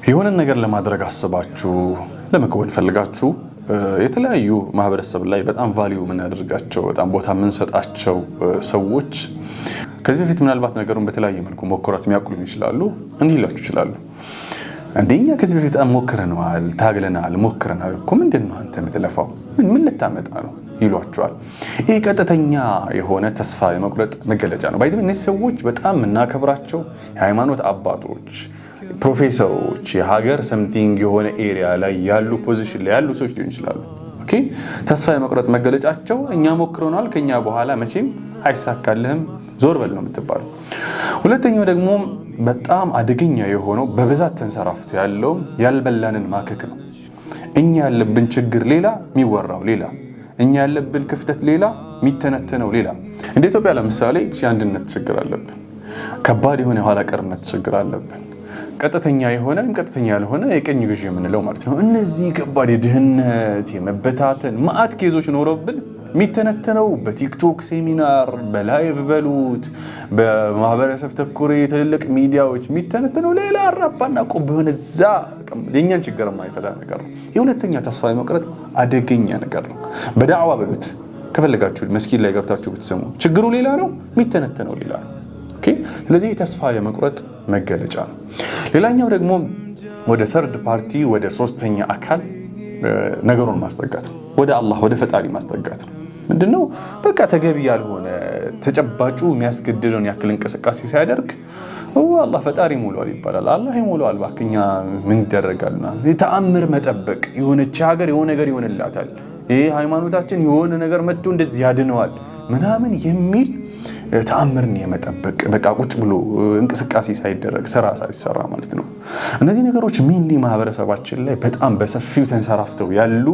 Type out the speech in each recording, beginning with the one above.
የሆነን ነገር ለማድረግ አስባችሁ፣ ለመከወን ፈልጋችሁ፣ የተለያዩ ማህበረሰብ ላይ በጣም value የምናደርጋቸው፣ በጣም ቦታ የምንሰጣቸው ሰዎች ከዚህ በፊት ምናልባት ነገሩን በተለያየ መልኩ ሞክሯት የሚያውቁ ሊሆን ይችላሉ። እንዲህ ሊሏችሁ ይችላሉ። እንደኛ ከዚህ በፊት በጣም ሞክረነዋል፣ ታግለናል፣ ሞክረናል እኮ፣ ምንድን ነው አንተ የምትለፋው? ምን ልታመጣ ነው ይሏቸዋል። ይህ ቀጥተኛ የሆነ ተስፋ የመቁረጥ መገለጫ ነው። By the way እነዚህ ሰዎች በጣም የምናከብራቸው የሃይማኖት አባቶች፣ ፕሮፌሰሮች፣ የሀገር something የሆነ area ላይ ያሉ፣ position ላይ ያሉ ሰዎች ሊሆን ይችላሉ። Okay፣ ተስፋ የመቁረጥ መገለጫቸው እኛ ሞክረናል፣ ከኛ በኋላ መቼም አይሳካልህም፣ ዞር በል ነው የምትባለው። ሁለተኛው ደግሞ በጣም አደገኛ የሆነው፣ በብዛት ተንሰራፍቶ ያለው ያልበላንን ማከክ ነው። እኛ ያለብን ችግር ሌላ፣ የሚወራው ሌላ፣ እኛ ያለብን ክፍተት ሌላ፣ የሚተነተነው ሌላ። እንደ ኢትዮጵያ ለምሳሌ የአንድነት ችግር አለብን። ከባድ የሆነ የኋላ ቀርነት ችግር አለብን። ቀጥተኛ የሆነ ወይም ቀጥተኛ ያልሆነ የቅኝ ግዢ የምንለው ማለት ነው። እነዚህ ከባድ የድህነት፣ የመበታተን ማአት case ኦች ኖረብን የሚተነተነው በቲክቶክ ሴሚናር፣ በ live በሉት፣ በማህበረሰብ ተኮር የትልልቅ ሚዲያዎች የሚተነተነው ሌላ አራባና ቆብ የሆነ እዛ የእኛን ችግር የማይፈታ ነገር ነው። የሁለተኛ ተስፋ የመቁረጥ አደገኛ ነገር ነው። በዳዕዋ በሉት፣ ከፈለጋችሁ መስጊድ ላይ ገብታችሁ ብትሰሙ ችግሩ ሌላ ነው፣ የሚተነተነው ሌላ ነው። ስለዚህ ተስፋ የመቁረጥ መገለጫ ነው። ሌላኛው ደግሞ ወደ third party፣ ወደ ሶስተኛ አካል ነገሩን ማስጠጋት ነው። ወደ አላህ፣ ወደ ፈጣሪ ማስጠጋት ነው። ምንድነው? በቃ ተገቢ ያልሆነ፣ ተጨባጩ የሚያስገድደውን ያክል እንቅስቃሴ ሳያደርግ አላህ ፈጣሪ ይሞላዋል ይባላል። አላህ ይሞላዋል፣ እባክህ እኛ ምን ይደረጋል? ተአምር መጠበቅ፣ የሆነች ሀገር የሆነ ነገር ይሆንላታል፣ ይሄ ሃይማኖታችን የሆነ ነገር መጥቶ እንደዚህ ያድነዋል ምናምን የሚል ተአምርን የመጠበቅ፣ በቃ ቁጭ ብሎ እንቅስቃሴ ሳይደረግ፣ ስራ ሳይሰራ ማለት ነው። እነዚህ ነገሮች mainly ማህበረሰባችን ላይ በጣም በሰፊው ተንሰራፍተው ያሉ፣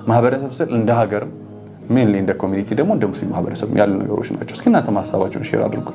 ማህበረሰብ ስል እንደ ሀገርም mainly እንደ community ደግሞ እንደ ሙስሊም ማህበረሰብ ያሉ ነገሮች ናቸው። እስኪ እናንተ ሀሳባችሁን share አድርጉ።